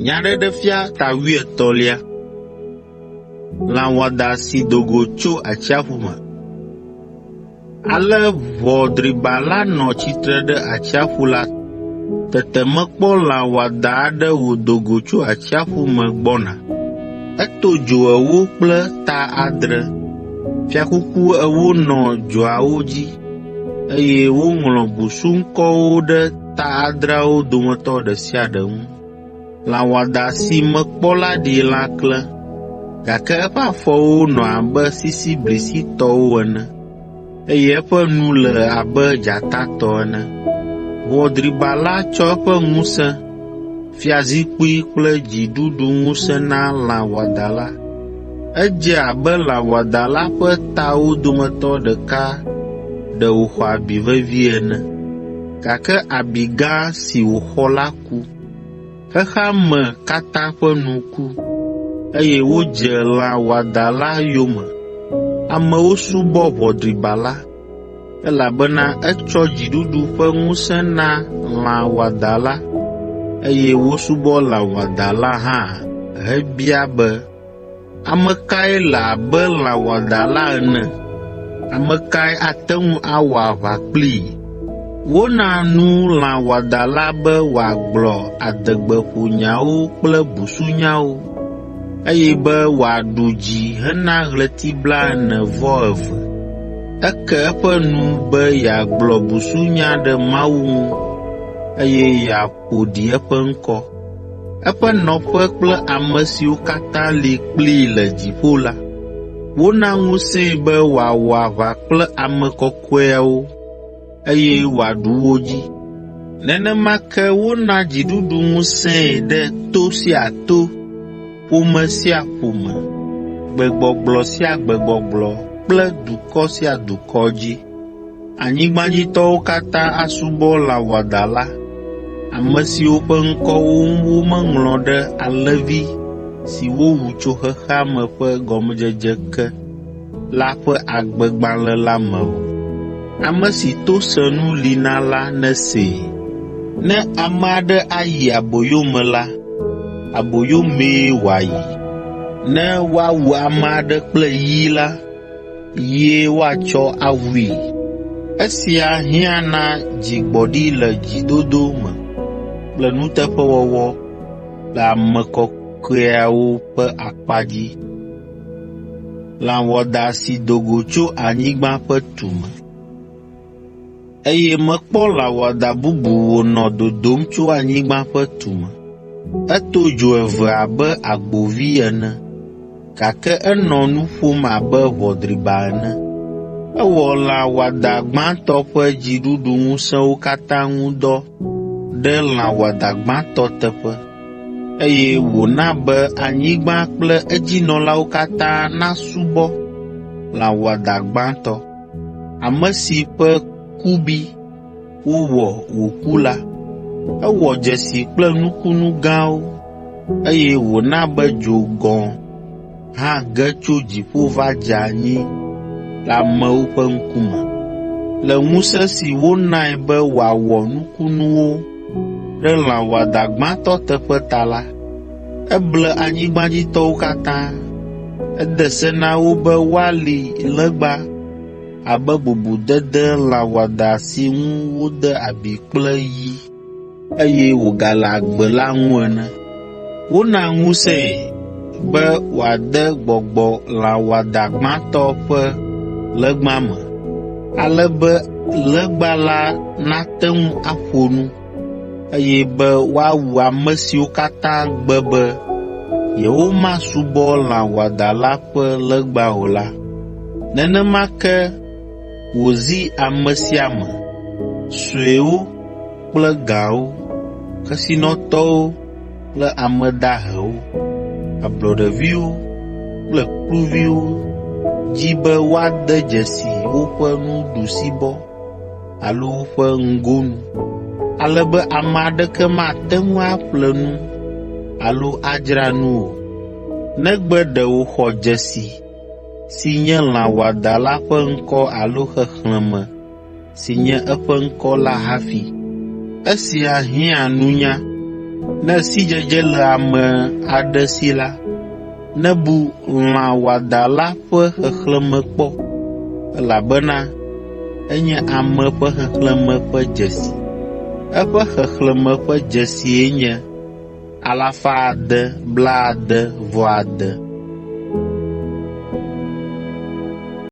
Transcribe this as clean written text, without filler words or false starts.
Nyaɖeɖefia ta wuietɔ̃lia. Lã wɔadã si do go tso atsiaƒu me. Ale ʋɔ driba la nɔ tsitre ɖe atsiaƒu la tete mekpɔ lã wɔadã aɖe wòdo go tso atsiaƒu me gbɔna. Eto dzo ewo kple ta adre. Fiakuku ewo nɔ dzoawo dzi, eye woŋlɔ busuŋkɔwo ɖe ta adreawo dometɔ ɖe sia ɖe ŋu. Lã wɔadã si mekpɔ la ɖi lãkle, gake eƒe afɔwo nɔ abe sisiblisi tɔwo ene, eye eƒe nu le abe dzata tɔ ene. Ʋɔ driba la tsɔ eƒe ŋusẽ, fiazikpui kple dziɖuɖuŋusẽ na lã wɔadã la. Edze abe lã wɔadã la ƒe tawo dometɔ ɖeka ɖe wòxɔ abi vevie ene, gake abi gã si wòxɔ la ku. Xexea me katã ƒe nu ku, eye wodze lã wɔadã la yome. Amewo subɔ ʋɔ driba la, elabena etsɔ dziɖuɖu ƒe ŋusẽ na lã wɔadã la, eye wosubɔ lã wɔadã la hã hebia be, “Ame kae le abe lã wɔadã la ene? Ame kae ate ŋu awɔ aʋa kplii?” Wona nu lã wɔadã la be wòagblɔ adegbeƒonyawo kple busunyawo, eye be wòaɖu dzi hena ɣleti blaene-vɔ-eve. Eke eƒe nu be yeagblɔ busunya ɖe Mawu ŋu, eye yeaƒo ɖi eƒe ŋkɔ, eƒe nɔƒe kple ame siwo katã li kplii le dziƒo la. Wona ŋusẽe be wòawɔ aʋa kple ame kɔkɔeawo, eye wòaɖu wo dzi. Nenema ke wona dziɖuɖu ŋusẽe ɖe to sia to, ƒome sia ƒome, gbegbɔgblɔ sia gbegbɔgblɔ kple dukɔ sia dukɔ dzi. Anyigbadzitɔwo katã asubɔ lã wɔadã la, ame siwo ƒe ŋkɔwo womeŋlɔ ɖe Alẽvi si wowu tso xexea me ƒe gɔmedzedze ke la ƒe agbegbalẽ la me o. Ame si to senu li na la nesee. Ne ame aɖe ayi aboyo me la, aboyo mee wòayi. Ne woawu ame aɖe kple yi la, yie woatsɔ awui. Esia hiã na dzigbɔɖi le dzidodo me kple nuteƒewɔwɔ le ame kɔkɔeawo ƒe akpa dzi. Lã wɔadã si do go tso anyigba ƒe tume. Eye mekpɔ lã wɔadã bubu wònɔ dodom tso anyigba ƒe tume. Eto dzo eve abe agbovi ene, gake enɔ nu ƒom abe ʋɔ driba ene. Ewɔ lã wɔadã gbãtɔ ƒe dziɖuɖuŋusẽwo katã ŋu dɔ ɖe lã wɔadã gbãtɔ teƒe, eye wòna be anyigba kple edzinɔlawo katã nasubɔ lã wɔadã gbãtɔ, ame si ƒe kubi wowɔ wòku la. Ewɔ dzesi kple nukunu gãwo, eye wòna be dzo gɔ̃ hã ge tso dziƒo va dze anyi le amewo ƒe ŋkume. Le ŋusẽ si wonae be wòawɔ nukunuwo ɖe lã wɔadã gbãtɔ teƒe ta la, eble anyigbadzitɔwo katã. Ede se na wo be woali legba abe bubudede lã wɔadã si ŋu wode abi kple yi, eye wògale agbe la ŋu ene. Wona ŋusẽe be wòade gbɔgbɔ lã wɔadã gbãtɔ ƒe legba me, ale be legba la nate ŋu aƒo nu, eye be woawu ame siwo katã gbe be yewomasubɔ lã wɔadã la ƒe legba o la. Nenema ke wòzi ame sia ame, suewo kple gãwo, kesinɔtɔwo kple ame dahewo, ablɔɖeviwo kple kluviwo dzi be woade dzesi woƒe nuɖusibɔ alo woƒe ŋgonu, ale be ame aɖeke mate ŋu aƒle nu alo adzra nu o, negbe ɖe wòxɔ dzesi si nye lã wɔadã la ƒe ŋkɔ alo xexlẽme si nye eƒe ŋkɔ la hafi. Esia hiã nunya. Ne sidzedze le ame aɖe si la, nebu lã wɔadã la ƒe xexlẽme kpɔ, elabena enye ame ƒe xexlẽme ƒe dzesi. Eƒe xexlẽme ƒe dzesie nye alafa ade blaade-vɔ-ade.